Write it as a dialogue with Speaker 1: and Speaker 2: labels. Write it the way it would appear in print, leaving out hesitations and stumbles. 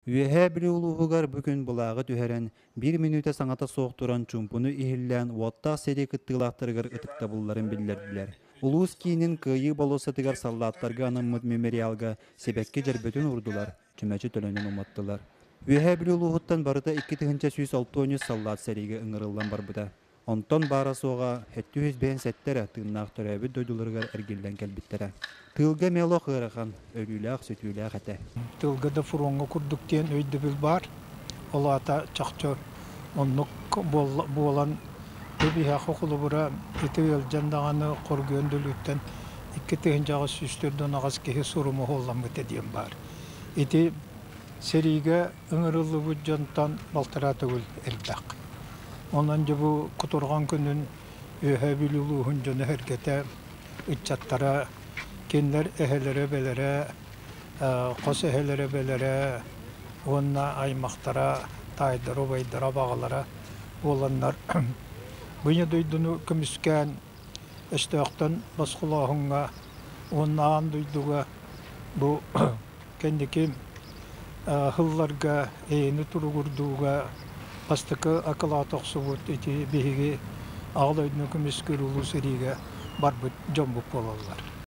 Speaker 1: Үөһээ Бүлүү улууһугар бу күн былааҕы түһэрэн, биир мүнүүтэ саҥата суох туран чуумпуну иһиллээн уоттаах сэрии кыттыылаахтарыгар ытыктабылларын биллэрдилэр. Улуус киинин Кыайыы болуоссатыгар саллааттарга анаммыт мемориалга сибэкки дьөрбөтүн уурдулар, чүмэчи төлөнүн уматтылар. Үөһээ Бүлүү улууһуттан барыта 2163 саллаат сэриигэ ыҥырыллан барбыта. Онтон баара-суоҕа 757 эрэ тыыннаах төрөөбүт дойдуларыгар эргиллэн кэлбиттэрэ. Тыылга мелох ыарахан, өлүүлээх-сүтүүлээх этэ.
Speaker 2: Тыылга да фроҥҥа курдук диэн өйдөбүл баар. Ол аата чахчы оннук буолан биһиэхэ холобура ити ыалдьан даҕаны хоргуйан да өлүүттэн 2848 киһи сурума уһулламмыта диэн баар. Ити сэриигэ ыҥырыллыбыт дьонтон балтараа төгүл элбэх. Онон дьэ бу кутурҕан күнүн Үөһээ Бүлүү улууһун дьоно-сэргэтэ, ыччаттара, кинилэр эһэлэрэ-эбэлэрэ, хос эһэлэрэ-эбэлэрэ уонна аймахтара, таайдара, убайдара, абаҕалара буоланнар бу ийэ дойдуну көмүскээн өстөөхтөн босхолооһуҥҥа уонна аан дойдуга бу кэнники сылларга эйэни туругурдууга бастакы акылаат охсубут ити биһиги Аҕа дойдуну көмүскүүр Улуу сэриигэ барбыт дьоммут буолаллар.